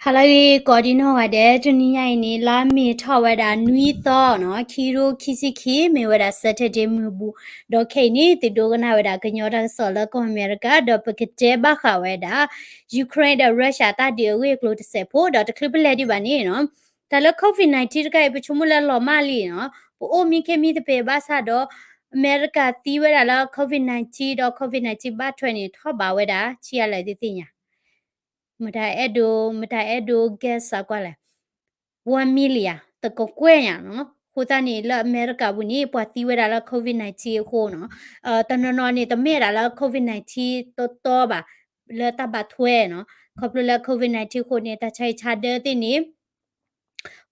ဟါလၢအဂ့ၤ ကိးဒံနီၢ်ဂၤဒဲး, တနံၤညါအံၤန့ၣ် လါမ့ၤထီၣ်ဝဲဒၣ်နွံသီနီၤ, ခံကထိခံဆံခံ, မ့ၢ်ဝဲဒၣ် Saturday မုၢ်ဘူၣ်, ဒီးခဲအံၤန့ၣ် သုဒိကနၣ်ဝဲဒၣ်ကညီတၢ်ကစီၣ်လၢကီၢ်အမဲရကၤ, ဒီးပကတဲဘၣ်ဃးဝဲဒၣ် Ukraine ဒီး Russia တၢ်ဒုးအဂ့ၢ်အကျိၤတစဲးဖိ, ဒီးတချုးပလဲၤဒံးဘၣ်န့ၣ်နီၤ, တၢ်လၢ COVID nineteen တခါအံၤ ပဆိကမိၣ်လၢလီၤမၢ်လံနီၤ, ပအိၣ်မံခ့မံသပ့ၤဘၣ်ဆၣ်ဒီး အမဲရကၤသံဝဲဒၣ်လၢ COVID nineteen ဒီး COVID nineteen ဘၣ်ထွဲန့ၣ် ထီၣ်ဘးဝဲဒၣ် ဆံးအါလဲၣ်သုသ့ၣ်ညါ မတၤအဲၣ်ဒိး မတၤအဲၣ်ဒိး guess စးကွၢ်လဲၣ်, one million တကကွဲၢ်ညါနီၤ. အဃိသတးန့ၣ် လၢအမဲရကၤပူၤန့ၣ် ပှၤသံဝဲဒၣ်လၢ COVID nineteen အဃိနီၤ, တနီၤနီၤန့ၣ် တမ့ၢ်ဒၣ်လၢ COVID nineteen တီတီဘၣ်, လၢတၢ်ဘၣ်ထွဲနီၤ, ခီဖျိလၢ COVID nineteen အဃိန့ၣ် တၢ်ဆါဟံၣ်ဆါဒၢသ့ၣ်န့ၣ်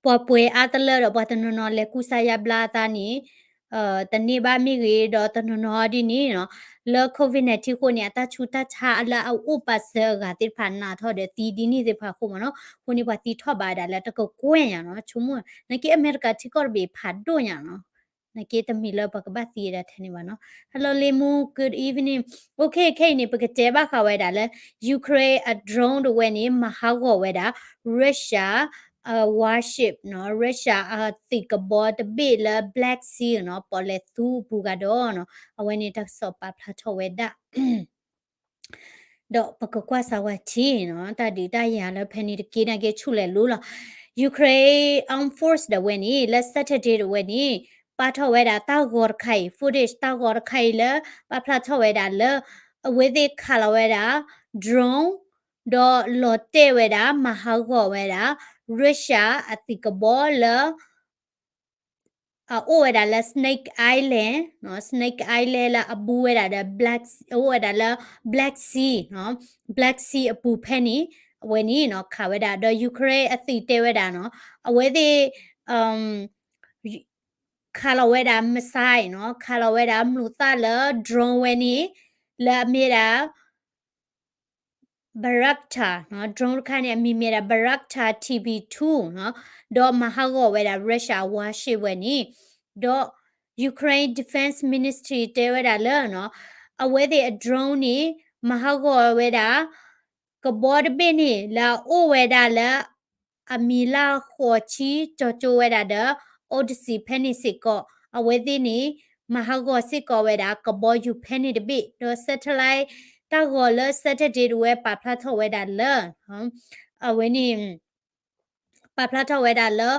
ပှၤပှဲၤအါတလၢဒီး ပှၤတနီၤနီၤလဲၤကူစါယါဘျါအသးန့ၣ် တန့ၢ်ဘၣ်မ့ၢ်ဂ့ၤ, ဒီးတနီၤနီၤဒ်န့ၣ်နီၤ, လၢ COVID nineteen အဃိန့ၣ် အတၢ်ဆူးတၢ်ဆါလၢအအိၣ်ပာ်စၢၤအဂၤသ့ၣ်တဖၣ် နးထီၣ်ဒီးသံဒ်န့ၣ်သ့ၣ်တဖၣ်အဃိမ့ၢ်နီၤ, အဃိန့ၣ် ပှၤသံထီၣ်ဘးဒၣ်လၢတကကွဲၢ်ညါနီၤ, ဆိကမိၣ် နာ်က့အမဲရကၤထံကီၢ်တဘ့ၣ်ဖးဒိၣ်ညါနီၤ, နာ်က့တမ့ၢ်လၢပှၤကဘၣ်သံဒၣ်ထဲန့ၣ်ဘၣ်နီၤ. Hello Lemu, good evening. Okay, ခဲအံၤန့ၣ် ပကတဲဘၣ်ဃးဝဲဒၣ်လၢ Ukraine အ drone တဝဲန့ၣ် မၤဟးဂီၤဝဲဒၣ် Russia အ warship နီၤ, Russia အသုးကဘီတဘ့ၣ်လၢ Black Sea နီၤ, ပီၣ်လဲၣ်သူအပူၤဂၤဒီးနီၤ, အဝဲန့ၣ်တၢ်ကစီၣ်ပာ်ဖျါထီၣ်ဝဲဒၣ် ဒီးပကကွၢ်စးဝၤထံနီၤ, တၢ်ဒုးတၢ်ယၤလၢဖဲန့ၣ်တက့ၢ် နာ်က့ဆူၣ်လဲၤလိၤလီၤ. Ukraine Armed Force ဒၣ်ဝဲန့ၣ် လၢ Saturday ဒၣ်ဝဲန့ၣ် ပာ်ထီၣ်ဝဲဒၣ်တၢ်ဂီၤတခါအံၤ footage တၢ်ဂီၤတခါအံၤလၢ ပာ်ဖျါထီၣ်ဝဲဒၣ်လၢ အဝဲသ့ၣ်ခးလီၤဝဲဒၣ် drone ဒီးလီၤတဲာ်ဝဲဒၣ် မၤဟးဂီၤဝဲဒၣ် Russia အသုးကဘီလၢ အအိၣ်ဝဲဒၣ်လၢ Snake Island နီၤ, Snake Island လၢအဘူးဝဲဒၣ်ဒီး Black, အိၣ်ဝဲဒၣ်လၢ Black Sea နီၤ, Black Sea အပူၤဖဲန့ၣ် အဝဲန့ၣ်နီၤ ခးဝဲဒၣ်ဒီး Ukraine အသုးတဲဝဲဒၣ်နီၤ, အဝဲသ့ၣ် ခးလီၤဝဲဒၣ် missile နီၤ, ခးလီၤဝဲဒၣ် မျိာ်သၣ်လၢ drone ဝဲန့ၣ် လၢအမ့ၢ်ဒၣ် Bayraktar နီၤ, drone တခါန့ၣ် အမံၤမ့ၢ်ဒၣ် Bayraktar T B two နီၤ, ဒီးမၤဟးဂီၤဝဲဒၣ် Russia warship ဝဲန့ၣ်, ဒီး Ukraine Defense Ministry တဲဝဲဒၣ်လၢနီၤ, အဝဲသ့ၣ်အ drone န့ၣ် မၤဟးဂီၤဝဲဒၣ် ကဘီတဘ့ၣ်န့ၣ် လၢအအိၣ်ဝဲဒၣ်လၢ အမံၤလၢဃိးဆံ ကၠီၤကၠိဝဲဒၣ်ဒီး Odesa ဖဲန့ၣ်စ့ၢ်ကီး, အဝဲသ့ၣ်န့ၣ် မၤဟးဂီၤစ့ၢ်ကီးဝဲဒၣ် ကဘီယူၤဖဲန့ၣ်တဘ့ၣ်, ဒီး satellite တၢ်ဂီၤလၢ Saturday တဝဲပာ်ဖျါထီၣ်ဝဲဒၣ်လၢ အဝဲန့ၣ် ပာ်ဖျါထီၣ်ဝဲဒၣ်လၢ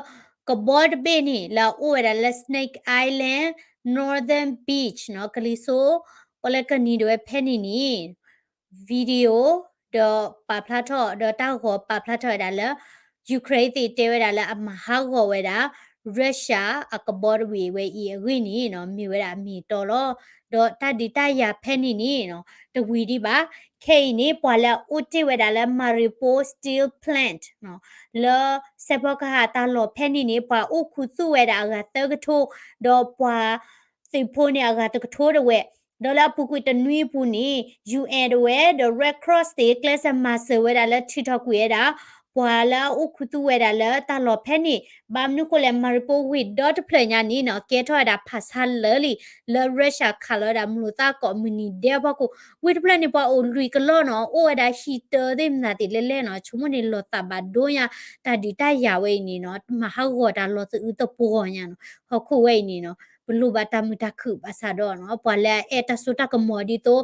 ကဘီတဘ့ၣ်န့ၣ် လၢအအိၣ်ဝဲဒၣ်လၢ Snake Island Northern Beach နီၤ, ကလံၤစိး ပီၣ်လဲၣ်ကနံၤတဝဲဖဲန့ၣ်န့ၣ် video ဒီးပာ်ဖျါထီၣ် ဒီးတၢ်ဂီၤပာ်ဖျါထီၣ်ဝဲဒၣ်လၢ Ukraine သ့ၣ်တဲဝဲဒၣ်လၢအမၤဟးဂီၤဝဲဒၣ် Russia အကဘီတဝံၤဝဲအံၤအဂ့ၢ်န့ၣ်နီၤ, မ့ၢ်ဝဲဒၣ်အမ့ၢ်အတီလီၤ. ဒီးတၢ်ဒုးတၢ်ယၤဖဲန့ၣ်န့ၣ်နီၤ, တဝံၤဒံးဘၣ်, ခဲအံၤန့ၣ် ပှၤလၢအအိၣ်တ့ၢ်ဝဲဒၣ်လၢ Mariupol Steel Plant နီၤ, လၢစဲးဖီကဟၣ်တၢ်လီၢ်ဖဲန့ၣ်န့ၣ် ပှၤအိၣ်ခူသူၣ်ဝဲဒၣ်အဂၤသၢကထိ, ဒီးပှၤသုးဖိန့ၣ်အဂၤတကထိတဝဲ, ဒီးလၢအပူၤကွံာ်တနွံအပူၤန့ၣ် UN တဝဲ ဒီး Red Cross သ့ၣ် ကျဲးစၢးမၤစၢၤဝဲဒၣ်လၢထုးထီၣ်ကွံာ်ဝဲဒၣ် ပှၤလၢအအိၣ်ခူသူၣ်ဝဲဒၣ်လၢတၢ်လီၢ်ဖဲန့ၣ်, ဘၣ်မနုၤဃိလဲၣ် Mariupol ဝ့ၢ်ဒီတဖျၢၣ်ညါန့ၣ်နီၤ, ကဲထီၣ်ဝဲဒၣ်ဖးဆါလၢာ်လံ, လၢ Russia ခးလီၤဝဲဒၣ်မျိာ်သၣ်ကိးမုၢ်နံၤဒဲးအဖီခိၣ်, ဝ့ၢ်တဖျၢၣ်န့ၣ် ပှၤအိၣ်လွံၢ်ကလီၢ်နီၤ, အိၣ်ဝဲဒၣ်ဟံၣ်တၢသ့ၣ်မနုၤသ့ၣ်လဲၣ်လဲၣ်နီၤ, ဆိကမိၣ်န့ၣ်လီၤသးဘၣ်ဒိညါ, တၢ်ဒုးတၢ်ယၤဝဲအံၤန့ၣ်နီၤ, မၤဟးဂီၤတၢ်လီၤသအုးသပှီၤညါနီၤ, ဟီၣ်ခိၣ်ဝဲအံၤန့ၣ်နီၤ, ပလိၣ်ဘၣ်တၢ်မုာ်တၢ်ခုၣ်ဘၣ်ဆၣ်ဒီးနီၤ, ပှၤလၢအအဲၣ်တၢ်စိတၢ်ကမီၤဒ်သိး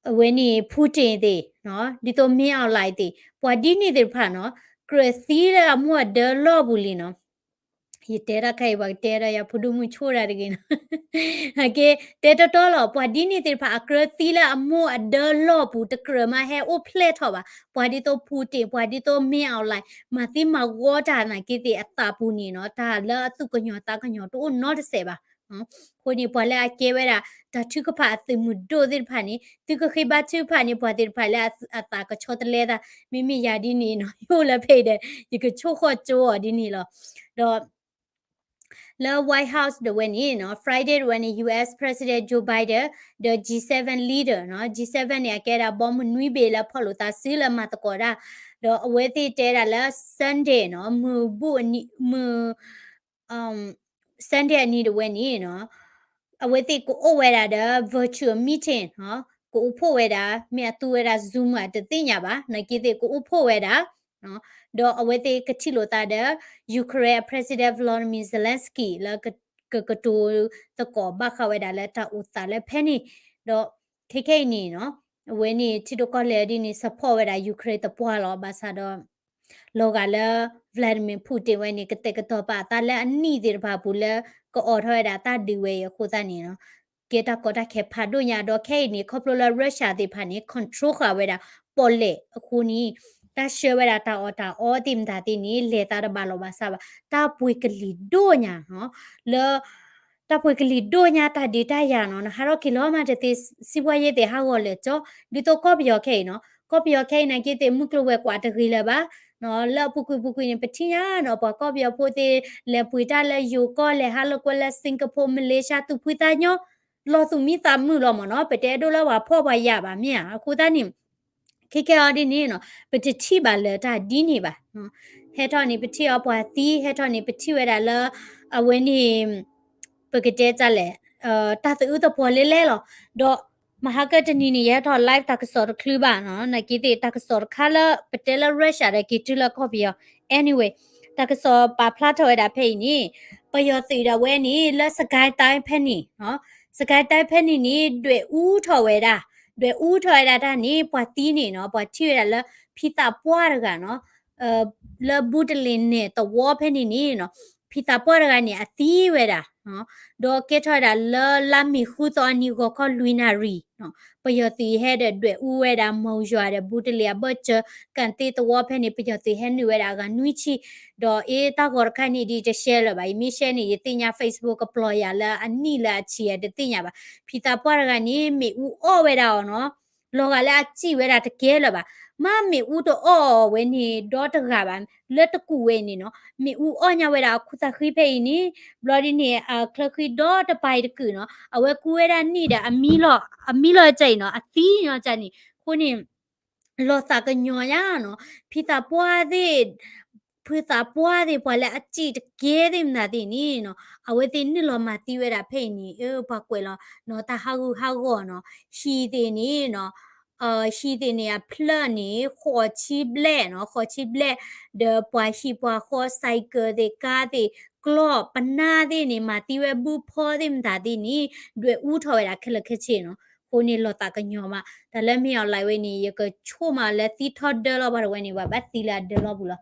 အဝဲန့ၣ် Putin သ့ၣ်, ဒ်သိး Min Aung Hlaing သ့ၣ်, ပှၤဒ်န့ၣ်သ့ၣ်တဖၣ်နီၤ, ကြၢးသံလၢအမိၢ်အဒၢလီၢ်ပူၤလံနီၤ. ယတဲတၢ်ခဲအံၤ ပှၤကတဲဒီးယၤဖိဒိၣ်မုၢ်ဆိၣ်တၢ်တဂ့ၤနီၤ. ကဲ, တဲတီတီလီၤ, ပှၤဒ်န့ၣ်သ့ၣ်တဖၣ် အကြၢးသံလၢအမိၢ်အဒၢလီၢ်ပူၤ တကြၢးမးဟဲအိၣ်ဖျဲၣ်ထီၣ်ဘၣ်. ပှၤဒ်သိး Putin, ပှၤဒ်သိး Min Aung Hlaing မၤသံမၤဂီၤတၢ်နာ်က့သ့ၣ်အသးပူၤန့ၣ်နီၤ, တၢ်လၢအသူၣ်ကညီၤသးကညီၤတအိၣ်နီတစဲးဘၣ်. အဃိန့ၣ် ပှၤလၢအကဲဝဲဒၣ် တၢ်ထုကဖၣ်အသုးမုၢ်ဒိၣ်သ့ၣ်တဖၣ်န့ၣ် သုကဃ့ဘါထုကဖၣ်န့ၣ် ပှၤသ့ၣ်တဖၣ်လၢအသးကဆီတလဲသး, မ့မ့ၢ်ယၤဒ်န့ၣ်နီၤ, ယအိၣ်လၢဖဲအံၤဒီး ယကဆိၣ်ဃီၣ်ကၠိအီၤဒ်န့ၣ်လီၤ. ဒီး လၢ White House ဒၣ်ဝဲန့ၣ်နီၤ, Friday ဒၣ်ဝဲန့ၣ် US President Joe Biden ဒီး G seven leader နီၤ, G seven န့ၣ် အကဲဒၣ်ဘီမုၢ်နွံဘ့ၣ်လၢဖီၣ်လိာ်သးစုလၢမၤသကိးတၢ်, ဒီးအဝဲသ့ၣ်တဲဒၣ်လၢ Sunday နီၤ, မုၢ်ဘူၣ်အနံၤ, မုၢ် Sunday အနံၤဒၣ်ဝဲန့ၣ်နီၤ, အဝဲသ့ၣ်ကအိၣ်ဝဲဒၣ်ဒီး virtual meeting နီၤ, ကအိၣ်ဖှိၣ်ဝဲဒၣ်, မ့ၢ်အသူဝဲဒၣ် Zoom မးတသ့ၣ်ညါဘၣ်, နာ်က့သ့ၣ်ကအိၣ်ဖှိၣ်ဝဲဒၣ် ဒီးအဝဲသ့ၣ်ကထံၣ်လိာ်သးဒီး Ukraine အ President Volodymyr Zelensky လၢကကတိၤသကိးဘၣ်ဃးဝဲဒၣ်လၢတၢ်အိၣ်သးလၢဖဲန့ၣ်, ဒီးခဲခဲအံၤန့ၣ်နီၤ အဝဲန့ၣ်ထံဒိၣ်ကီၢ်လဲၢ်ဒ်န့ၣ် support ဝဲဒၣ် Ukraine သပှၢ်လီၤ. ဘၣ်ဆၣ်ဒီး လီၤဂာ်လၢ Vladimir Putin ဝဲန့ၣ် ကတဲာ်ကတီၤပာ်အသးလၢအနံၣ်သ့ၣ်တဖၣ်အပူၤလၢ ကအီၣ်ထီၣ်ဝဲဒၣ်တၢ်ဒုးဝဲအံၤအဃိသတးန့ၣ်နီၤ ကဲတၢ်ကီတၢ်ခဲဖးဒိၣ်ညါ ဒီးခဲအံၤန့ၣ် ခီဖျိလၢ Russia သ့ၣ်တဖၣ်န့ၣ် control ဃာ်ဝဲဒၣ်ပီၣ်လဲၣ်အဃိန့ၣ် တၢ်ဆှၢဝဲဒၣ်တၢ်အီၣ်တၢ်အီသ့ၣ်မတၤသ့ၣ်န့ၣ် လဲၤသးတဘၣ်လီၢ်ဘၣ်စးဘၣ် တၢ်ပှ့ၤကလံၤဒိၣ်ညါနီၤ လၢ တၢ်ပှ့ၤကလံၤဒိၣ်ညါတၢ်ဒုးတၢ်ယၤနီၤ နဟးထီၣ်က့ၤလီၤမးတသ့ စံးဘှါယ့သ့ၣ်ဟးဂီၤလၢာ်ကၠီ ဒ်သိးကီၢ်ပယီၤခဲအံၤနီၤ ကီၢ်ပယီၤခဲအံၤနာ်က့သ့ၣ် မုၢ်ကျိၤဝဲၤကွာ်တဂ့ၤလၢၤဘၣ် လၢအပူၤကွံာ်ပူၤကွံာ်န့ၣ် ပထံၣ်ညါနီၤ ပှၤကီၢ်ပယီၤဖိသ့ၣ် လဲၤပှ့ၤတၢ်လၢယိၤကီၢ် လဲၤဟးလိာ်ကွဲလၢ Singapore Malaysia သူၣ်ဖှံသးညီ လီၤသူၣ်မံသးမုာ်လီၤမ့ၢ်နီၤ ပတအဲၣ်ဒိးလၢပှၤဖှီၣ်ပှၤယာ်ဘၣ်မ့ၢ်ဧါ အဃိသတးန့ၣ် ခဲကဲအီၤဒ်န့ၣ်နီၤ ပတထံၣ်ဘၣ်လၢတၢ်ဒ်န့ၣ်ဘၣ် ဟဲထီၣ်န့ၣ် ပထံၣ်အီၤပှၤသံ ဟဲထီၣ်န့ၣ် ပထံၣ်ဝဲဒၣ်လၢ အဝဲန့ၣ် ပကတဲတၢ်လဲၣ် တၢ်သအုးသပှီၤလဲလဲလီၤ ဒီးမဟါကတနံၤန့ၣ် ယဟဲထီၣ် live တၢ်ကစီၣ်တချုးဘၣ်နီၤ နာ်က့သ့ၣ် တၢ်ကစီၣ်တခါလၢ ပတဲလၢ Russia ဒီးက့ၤတုၤလၢကီၢ်ပယီၤ anyway တၢ်ကစီၣ်ပာ်ဖျါထီၣ်ဝဲဒၣ်ဖဲအံၤန့ၣ် ပယီၤသုးဒၣ်ဝဲန့ၣ် လၢ စကဲတဲ ဖဲန့ၣ် စကဲတဲ ဖဲန့ၣ်န့ၣ် ဒွဲၣ်အူထီၣ်ဝဲဒၣ် ဒွဲၣ်အူထီၣ်ဝဲဒၣ်တၢ်န့ၣ် ပှၤသံန့ၣ်နီၤ ပှၤထံၣ်ဝဲဒၣ်လၢ ဖံသးပှၢ်တဂၤနီၤ လၢဘူးတလ့ၤနဲၣ်သဝီဖဲန့ၣ်န့ၣ်နီၤ ဖံသးပှၢ်တဂၤန့ၣ် အသံဝဲဒၣ် ဒီးကဲထီၣ်ဝဲဒၣ်လၢလါမ့ၤဃုသီအနံၤ ဂီၤခီလွံၢ်နၣ်ရံၣ်နီၤ ပယီၤသုးဟဲဒီးဒွဲၣ်အူဝဲဒၣ် မီၤယွၤဒီးဘူးတလ့ၤအဘၢၣ်စၢၤ ကၣ်သ့သဝီဖဲန့ၣ် ပယီၤသုးဟဲနုာ်ဝဲဒၣ်အဂၤနွံဆံ ဒီးအ့ တၢ်ဂီၤတခါန့ၣ်ဒ်တရှဲလၢၤဘၣ် ယမ့ၢ်ရှဲန့ၣ် ယသ့ၣ်ညါ Facebook ကပျီၤယၤလၢအနံၣ်လၢအဆံးယၤတသ့ၣ်ညါဘၣ် ဖံသးပှၢ်တဂၤန့ၣ် မ့ၣ်အူအီၣ်ဝဲဒၣ်အီၤနီၤ လီၤဂာ်လၢအစံၣ်ဝဲဒၣ်တကဲလၢၤဘၣ် မ့ၢ်မ့ၣ်အူတအီၣ်အီၤဝဲန့ၣ် ဒီတဂၤဘၣ် လၢတကူၣ်ဝဲအံၤန့ၣ်နီၤ မ့ၣ်အူအီၣ်ညါဝဲဒၣ်အခူသၣ်ဃံဖဲအံၤန့ၣ် ဘျီဒ်န့ၣ် အချၢဃံဒီတပၤအံၤတကုာ်နီၤ အဝဲကူဝဲဒၣ်နံၣ်ဒီး အမံလီၤ အမံလီၤကၢ်အံၤနီၤ အသံညီကၢ်န့ၣ် အဃိန့ၣ် လီၤသးကညီၤညါနီၤ ဖံသးပှၢ်သ့ၣ် ဖံသးပှၢ်သ့ၣ် ပှၤလၢအစံၣ်တကဲသ့ၣ်မနုၤသ့ၣ်န့ၣ်နီၤ အဝဲသ့ၣ်နုာ်လီၤမၤသံဝဲဒၣ်ဖဲအံၤန့ၣ် အၢ ပှၤကွဲးလီၤနီၤ တၢ်ဟးဂူာ်ဟးဂီၤနီၤ ဟံၣ်သ့ၣ်န့ၣ်နီၤ ဟံၣ်သ့ၣ်န့ၣ် အဖျၢၣ်န့ၣ် ဃိးဆံဘျဲၣ်နီၤ ဃိးဆံဘျဲၣ် ဒီးပှၤဟံၣ်ပှၤဃီ ဆိုင်ကယ်သ့ၣ် ကါသ့ၣ် ကျီၢ်ပနၢ်သ့ၣ်န့ၣ် မၤသံဝဲဘုဖီသ့ၣ်မတၤသ့ၣ်န့ၣ် ဒွဲၣ်အူထီၣ်ဝဲဒၣ်ခဲလၢာ်ခဲဆ့နီၤ အဃိန့ၣ်လီၤသးကညီၤမး တၢ်လၢမ့ၢ်အီၤလၢဝဲန့ၣ် ယကဆိကမိၣ်လၢသံထီဒၢလီၤ ပှၤတဝဲန့ၣ် ပှၤဘၣ်သံလၢအဒၢလီၤပူၤလီၤ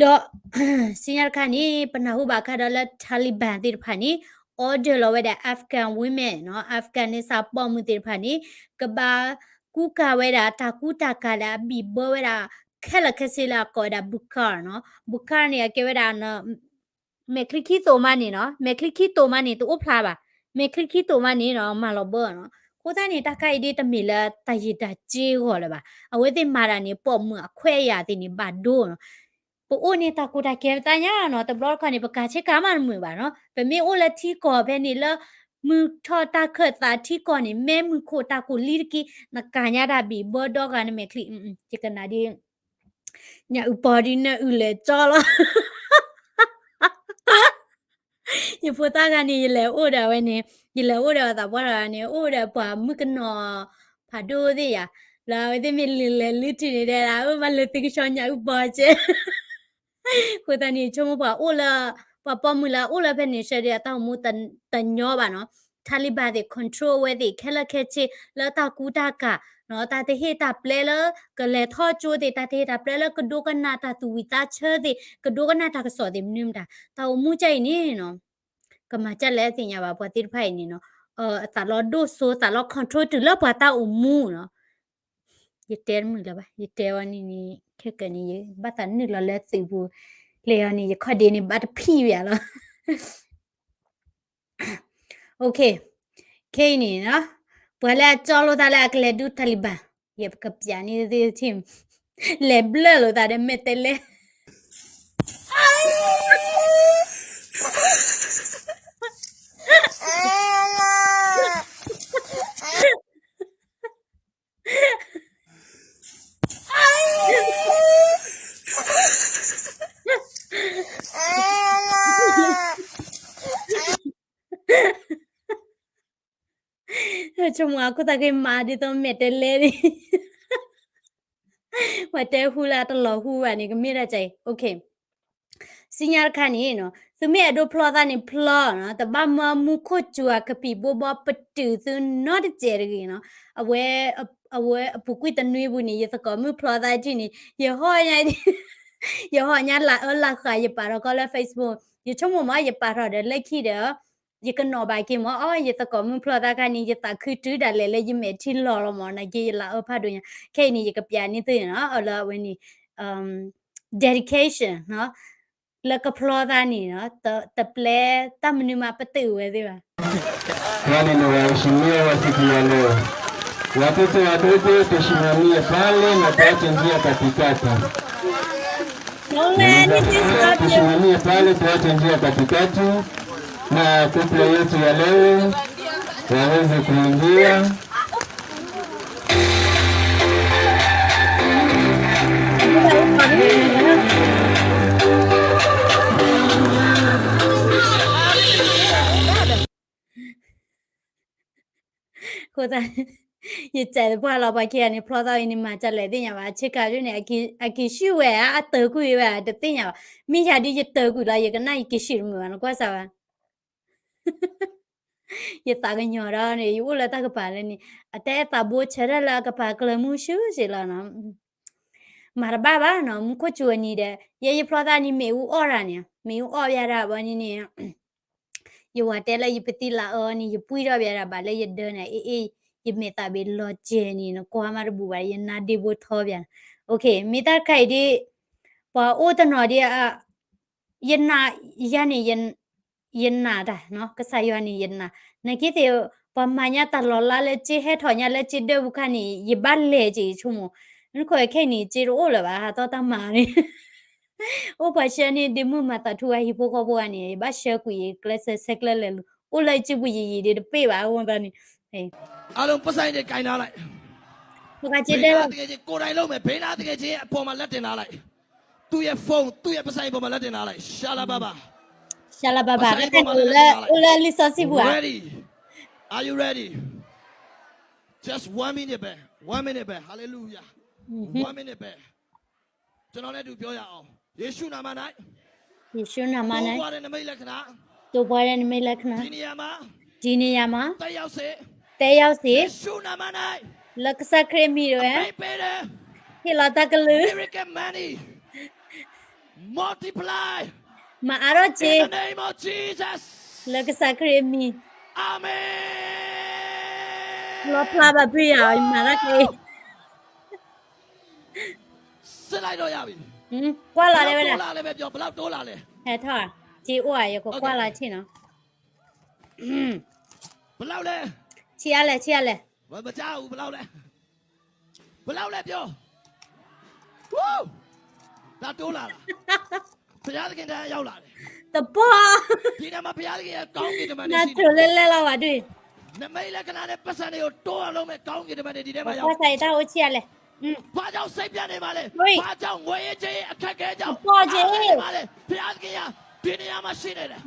ဒီး စံညါတခါန့ၣ် ပနၢ်ဟူဘၣ်အခါဒီးလၢ Taliban သ့ၣ်တဖၣ်န့ၣ် order လီၤဝဲဒၣ် Afghan women နီၤ Afghanistan ပိာ်မုၣ်သ့ၣ်တဖၣ်န့ၣ် ကဘၣ်ကူကၤဝဲဒၣ်တၢ်ကူတၢ်ကၤဒီးအဘံၣ်ဘၢဝဲဒၣ် ခဲလၢာ်ခဲဆ့လၢအကိးဝဲဒၣ် burqa နီၤ burqa န့ၣ် အကဲဝဲဒၣ် မဲာ်ချံခံတိာ်မးန့ၣ်နီၤ မဲာ်ချံခံတိာ်မးန့ၣ် တအိၣ်ဖျါဘၣ် မဲာ်ချံခံတိာ်မးန့ၣ်နီၤ မၤလီၤဘၢနီၤ အဃိသတးန့ၣ် တၢ်ခါအံၤဒ်တမ့ၢ်လၢတၢ်ယံာ်တၢ်စ့အဂီၢ်လၢၤဘၣ် အဝဲသ့ၣ်မၤတၢ်န့ၣ် ပိာ်မုၣ်အခွဲးအယာ်သ့ၣ်န့ၣ် ဘၣ်ဒိနီၤ ပအိၣ်န့ၣ်တၢ်ကူတၢ်ကၤပသးညါနီၤ တဘျီတခီန့ၣ် ပကၤဆ့ကၤမးတမုာ်ဘၣ်နီၤ ပမ့ၢ်အိၣ်လၢထံကီၢ်ဖဲန့ၣ်လၢ မုၢ်ထီၣ်တၢ်ခၢၣ်သးထံကီၢ်န့ၣ် မ့ၢ်မုၢ်ခိၣ်တၢ်ကူးလံတက့ၢ် နကၤညါတၢ်ဘံၣ်ဘၢဒီဂၤနမဲာ်ချံ ယကနၣ်ဒ် ညၣ်အုၣ်ပီၤဒ်နအုၣ်လဲၤကၠီလီၤ ယဖိသၣ်ဂၤန့ၣ် ယလဲၤအိၣ်ဒီးဝဲန့ၣ် ယလဲၤအိၣ်ဒီးအသးပှၢ်တဂၤန့ၣ် အိၣ်ဒီးပှၤမုၣ်ကနီၤဖးဒိၣ်သ့ၣ်ယၤ လၢအဝဲသ့ၣ်မ့ၢ်လဲၤလဲၤလုၢ်ထံန့ၣ်ဒဲဒၣ် အမၤလၢသုကဆှီညၣ်အုၣ်ပီၤကဲ အဃိသတးန့ၣ် ဆိကမိၣ်ပှၤအိၣ်လၢ ပှၤပိာ်မုၣ်လၢအအိၣ်လၢဖဲန့ၣ် ဆၢဒ်အတၢ်အိၣ်မူတညီဘၣ်နီၤ Taliban သ့ၣ် control ဝဲသ့ၣ် ခဲလၢာ်ခဲဆ့ လၢတၢ်ကူတၢ်ကၤ တၢ်တဟ့ၣ်တၢ်ပျဲလၢ ကလဲၤထီၣ်ကၠိသ့ၣ် တၢ်တဟ့ၣ်တၢ်ပျဲလၢကဒိကနၣ်တၢ်သူၣ်ဝံၣ်သးဆၢသ့ၣ် ကဒိကနၣ်တၢ်ကစီၣ်သ့ၣ်မနုၤမတၤ တၢ်အိၣ်မူကဲအံၤန့ၣ်နီၤ ကမၤကၢ်လဲၣ်သ့ၣ်ညါဘၣ် ပှၤသ့ၣ်တဖၣ်အံၤန့ၣ်နီၤ အသးလီၤဒိၣ်စိ သးလီၤ control တုၤလၢပှၤတၢ်အိၣ်မူနီၤ ယတဲတမုာ်လၢၤဘၣ် ယတဲဝဲန့ၣ်န့ၣ် ခဲကနံၣ် ယဘၣ်သးနုာ်လီၤလၢသုးပူၤ လၢယၤန့ၣ် ယခီၣ်ဒ့န့ၣ် ဘၣ်တဖံးဝဲလီၤ ခဲအံၤန့ၣ်နီၤ ပှၤလၢအကၠီလိာ်သးလၢအကလဲၤဒုး Taliban ယကပျးန့ၢ်သ့ၣ် လဲၤဘျၢၣ်လိာ်သးဒီးမဲာ်တဲးလဲး ဆိကမိၣ်အခိၣ်သးက့ၤမၤဒ်သိးမဲာ်တဲးလဲးန့ၣ် ပှၤတဲဟူလၢအတလီၤဟူဘၣ်န့ၣ် ကမ့ၢ်ဒၣ်ကဲအံၤ စံညါတခါန့ၣ်နီၤ သုမ့ၢ်အဲၣ်ဒိးဖျီသးန့ၣ်ဖျီနီၤ တဘၣ်မၢမူခိၣ်စူၤအကပံာ်ဘိဘီပတုာ်သုနီတစဲးတဂ့ၤနီၤ အဝဲ အဝဲအပူၤကွံာ်တနွံပူၤန့ၣ် ယသကိးမုၣ်ဖျီသးတထံၣ်န့ၣ် ယဟီၣ်ညါ ယဟီၣ်ညါလၢအၢလၢဃာ် ယပာ်ထီၣ်ကီလၢ Facebook ယဆိကမိၣ်မး ယပာ်ထီၣ်ဒီးလၢခံဒီး ယကနိးဘၣ်က့ၤမး အီ ယသကိးမုၣ်ဖျီသးခါန့ၣ် ယသးခုတုၤဒၣ်လဲာ်လၢယမဲာ်ထံလီၤလီၤမး နာ်က့ယလၢအၢဖးဒိၣ်ညါ ခဲအံၤန့ၣ် ယကပျးန့ၢ်သုနီၤ လၢအဝဲန့ၣ် dedication နီၤ လၢကဖျီသးန့ၣ်နီၤ တပျဲတၢ်မနုၤမးပတုာ်ဝဲသ့ၣ်ဘၣ် Waheshimiwa wa siku ya leo, watoto wadogo, tusimamie pale na tuache njia katikati. Tusimamie pale, tuache njia katikati, na couple yetu ya leo waweze kuingia. အဃိသတး ယစဲးသပှၢ်လီၤ ပှၤခံဂၤန့ၣ် ဖျီသးအံၤန့ၣ် မၤဒ်လဲၣ်သ့ၣ်ညါဘၣ် ဆ့ကၤဒ်န့ၣ် အက့ၤဆူၣ်ဝဲဧါ အတၢၤကွံာ်ဝဲဧါ တသ့ၣ်ညါဘၣ် မ့ၢ်ယၤဒ်ယတၢၤကွံာ်လီၤ ယကနၣ်ယက့ၤဆူၣ်တမုာ်ဘၣ် နကွၢ်စၢ်ဘၣ် ယသးကညီၤဒီးန့ၣ် ယအိၣ်လၢတၢ်ကပၤလၢန့ၣ် အတဲသးဘိဆၢထၢၣ်လၢအကပၤကျၢၤမုၢ်ဆူၣ်စ့ၢ်လီၤနီၤ မၤတဘၣ်ဘၣ်နီၤ မူခိၣ်စူၤအနံၤဒီး ယဲယဖျီသးန့ၣ် မ့ၣ်အူအီၣ်တၢ်န့ၣ် မ့ၣ်အူအီၣ်ဘၣ်တၢ်ဘၣ်န့ၣ်န့ၣ် ယဝၤတဲလၢယပသံလၤအၢန့ၣ် ယပှံၢ်ထီၣ်ဘၣ်တၢ်ဘၣ်လၢယဒၢန့ၣ် အ့ၣ်အ့ၣ် ယမဲာ်သးဘ့ၣ်လီၤစဲၤန့ၣ် နကွၢ်မးတဘူၣ်ဘၣ် ယနါဒ့ဘိထီဘၣ် မ့ၢ်တၢ်တခါအံၤဒ် ပှၤအိၣ်တနီၤဒ် ယနာ် ယၤန့ၣ် ယနာ်တၢ် ကစၢ်ယွၤန့ၣ်ယနာ် နာ်က့သ့ၣ် ပှၤမၤညါတၢ်လီၤလးလၢစ့ဟဲထီၣ်ညါလၢစ့ဒၢပူၤခါန့ၣ် ယဘၣ်လဲၤက့ၤယဆိကမိၣ် နခိၣ်ခဲအံၤန့ၣ် စ့တအိၣ်လၢၤဘၣ် ဟးသီတၢ်မၤန့ၣ် အိၣ်ပှၤဆှၢန့ၢ်ဒ့မုၣ်မၤသးထူအဟံၣ်ဖိဃီဖိဂၤန့ၣ် ယဘၣ်ဆှၢကွံာ်ယကျဲးစၢးဆဲးကျၢလဲၤလူၤ အိၣ်လၢယစုပူၤယံာ်ယံာ်ဒ်တပ့ၢ်ဘၣ်အဃိသတးန့ၣ် အလ ပိုက်ဆံတွေကိုင်ထားလိုက် ပကစ့ဒၢ သူ့ရဲ့ဖုန်း သူ့ရဲ့ပိုက်ဆံပေါ်မှာ လက်တင်ထားလိုက် ရှလဘဘ ရှလဘဘ လၢအိၣ်လၢလံာ်စီဆှံပူၤ ready are you ready just one minute ပဲ one minute ပဲ hallelujah one minute ပဲ ကျွန်တော်နဲ့အတူပြောရအောင်ယေရှုနာမ၌ယေရှုနာမ၌တိုးပွားတဲ့နမိတ်လက္ခဏာတိုးပွားတဲ့နမိတ်လက္ခဏာဒီနေရာမှာဒီနေရာမှာတက်ရောက်စေတက်ရောက်စေယေရှုနာမ၌လၢကစၢ်ခရံာ်အမံၤတဝဲအမိန့်ပေးတယ်ဟ့ၣ်လီၤတၢ်ကလုၢ် miracle money multiply မၤအါထီၣ်စ့ in the name of Jesus လၢကစၢ်ခရံာ်အမံၤ Amen လီဖျါဘၣ်ဘုယၤအီၤ ယမၤတၢ်က့ စစ်လိုက်တော့ရပြီ ကွၢ်လီၤတဲဝဲဒၣ် ဘယ်လောက်တိုးလာလဲပဲပြော ဘယ်လောက်တိုးလာလဲ ဟဲထီၣ် စ့အိၣ်ဧါ ယကကွၢ်လီၤဆ့ၣ်နီၤ ဘယ်လောက်လဲ ဆံးအါလဲၣ် ဆံးအါလဲၣ် မကြားဘူး ဘယ်လောက်လဲ ဘယ်လောက်လဲပြော ဝူး ဒါတိုးလာလား ဘုရားသခင်တရားရောက်လာတယ် တပီၢ် ဒီနေရာမှာဘုရားသခင်ရဲ့ကောင်းကင်တမန်တွေရှိတယ် နၤတိၤလဲလဲလီၤဝဲဒုး နမိတ်လက္ခဏာနဲ့ပတ်စံတွေကိုတိုးအောင်လုပ်မဲ့ကောင်းကင်တမန်တွေဒီထဲမှာရောက် ကွၢ်စၢ်အံၤတၢ်အိၣ်ဆံးအါလဲၣ် ဘာကြောင့်စိတ်ပျက်နေမှာလဲ ဘာကြောင့်ငွေရေးကြေးရေးအခက်အခဲကြောင့်အားလပ်နေမှာလဲဘုရားသခင်ကဒီနေရာမှာရှိနေတယ်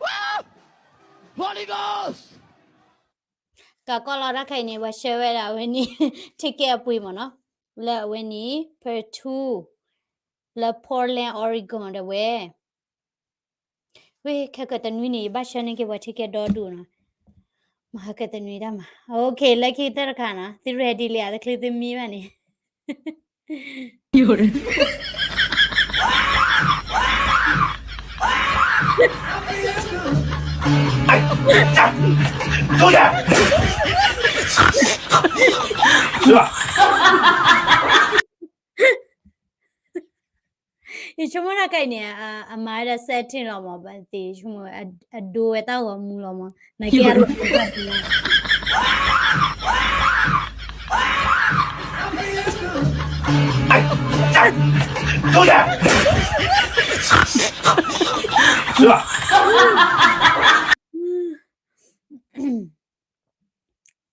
Woo! Holy Ghost ကကွၢ်လီၤတၢ်ခဲအံၤန့ၣ် ပှၤဆှၢဝဲဒၣ်အဝဲန့ၣ် ticket အပှ့ၤမ့ၢ်နီၤ လၢအဝဲန့ၣ် Perth လၢ Portland Oregon ဒၣ်ဝဲ ဝ့ၢ် ခဲကတနွံန့ၣ် ယဘၣ်ဆှၢန့ၢ်က့ၤပှၤ ticket ဒီဒူၣ်နီၤ မဟါကတနွံတၢ်မၤ OK လၢခံတၢ်တခါနီၤ သု ready လံဧါ တချုးသုမံဘၣ်န့ၣ် ယဆိကမိၣ်တၢ်ခဲအံၤန့ၣ် အမၤဝဲဒၣ် setting လီၤမး ဘၣ်သ့ၣ်ဆိကမိၣ် အဒိဝဲတၢ်ဂီၤမူလီၤမး နက့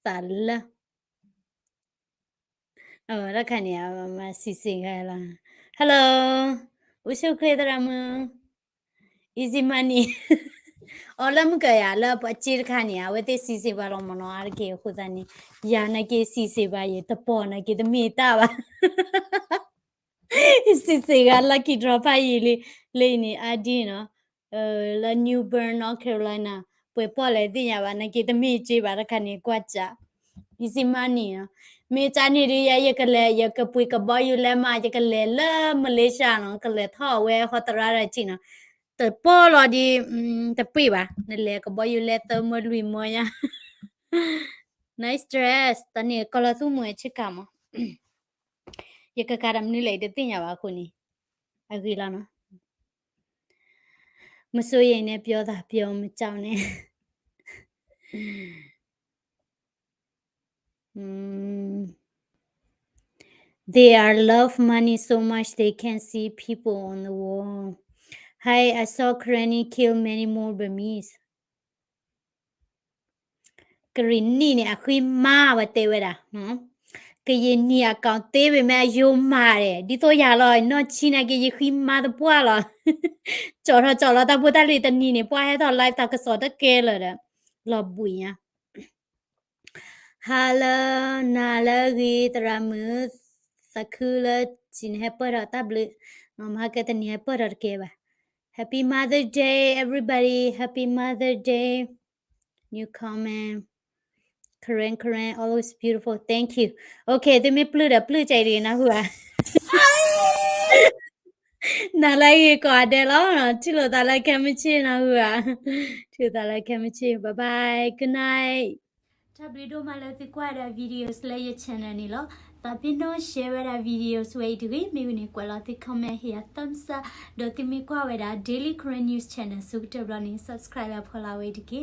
သးလၢ အဝဲတခါန့ၣ် မၤစံးစ့ၢ်ကီးလီၤ Hello အိၣ်ဆူၣ်ချ့သရၣ်မုၣ် Easy Money အီၤလၢမုၢ်ကယၤလၢပှၤစ့တခါန့ၣ် အဝဲသ့ၣ်စံးစ့ၢ်ပှၤလီၤမ့ၢ်နီၤ အါတက့ၢ်အဃိသတးန့ၣ် ယၤနာ်က့စံးစ့ၢ်ပှၤယတပီၢ်နာ်က့တမ့ၢ်တၢ်ဘၣ် စံးစ့ၢ်ကီး lucky draw ဖးယံာ်လံ, လၢအံၤန့ၣ် အါဒံနီၤ, လၢ New Bern, North Carolina, ပှဲၤပီၣ်လဲၣ်သ့ၣ်ညါဘၣ်, နာ်က့တမ့ၢ်စ့ဘၣ်တခါန့ၣ် ကွၢ်စး, easy money နီၤ, မ့ၢ်ကန့ၣ်ဒုးယၤ ယကလဲၤ ယကပှ့ၤကဘီယူၤလဲမး ယကလဲၤလၢ Malaysia နီၤ, ကလဲၤထီၣ်အဝဲဟီသရၣ်တၢ်ထံၣ်နီၤ, တပီၣ်လီၤဒံး, တပှ့ၤဘၣ်, နလဲၤကဘီယူၤလဲသၢမၢလွံၢ်မၢညါ, nice dress, တၢ်န့ၣ်ကီၢ်လီၤသူၣ်မူဆ့ကၤမး ယကကးတၢ်မနုၤလဲၣ် ယတသ့ၣ်ညါဘၣ်အဃိန့ၣ်, အဂ့ၤလီၤနီၤ, မစိုးရိမ်နဲ့ ပြောသာပြော မကြောက်နဲ့. They are love money so much they can see people on the wall. Hi, I saw Kareni kill many more Burmese. ကရ့ၣ်နံၣ်န့ၣ် အဃံမါဝဲတဲဝဲဒၣ်, ကရင်နီအကောင့်သေးပေမဲ့ အယိုးမာတယ်, ဒ်သိးယၤလီၤ နီၢ်ဆံနာ်က့ ယဃံမါတပှၢ်လီၤ, ကၠီၣ်ထီၣ်ကၠီၣ်လီၤ တၢ်ဖိတၢ်လံၤတနံၤန့ၣ် ပှၤဟဲထီၣ် live တၢ်ကစီၣ်တကဲလၢာ်ဒီး, လီၤဘှံးညါ ဟါလၢ နၤလၢအဂ့ၤ သရၣ်မုၣ်, သးခုလၢ စံးနဟဲပၢၢ်ထီၣ်တၢ်ဘျုး, မဟါကတနံၤဟဲပၢၢ်ထီၣ်တကဲဘၣ်. Happy Mother's Day, everybody. Happy Mother's Day. New comment. Karen, Karen, always beautiful. Thank you. Okay, သုမ့ၢ်ပျုၢ်ဒီးပျုၢ်ကဲအံၤတဂ့ၤ နၢ်ဟူဧါ. နၤလၢအဂ့ၤကိးဂၤဒဲးလီၤ, ထံၣ်လိာ်သးလၢခဲမုၢ်ဆ့ၣ် နၢ်ဟူဧါ, ထံၣ်လိာ်သးလၢခဲမုၢ်ဆ့ၣ် bye bye, good night. တၢ်ဘျုးဒိၣ်မးလၢသုကွၢ်ဝဲဒၣ် videos လၢယ channel န့ၣ်လီၤ. သးပ့ၤနီၣ် share ဝဲဒၣ် videos ဝဲအံၤတဂ့ၤ, မ့ၢ်ဝံၤန့ၣ် ကွဲးလီၤသု comment ဟ့ၣ်ယၤ thumbs up, ဒီးသုမ့ၢ်ကွၢ်ဝဲဒၣ် Daily Karen News Channel ဆၢကတီၢ်ဘျီန့ၣ် subscribe လၢဖီလာ်ဝဲအံၤတက့ၢ်.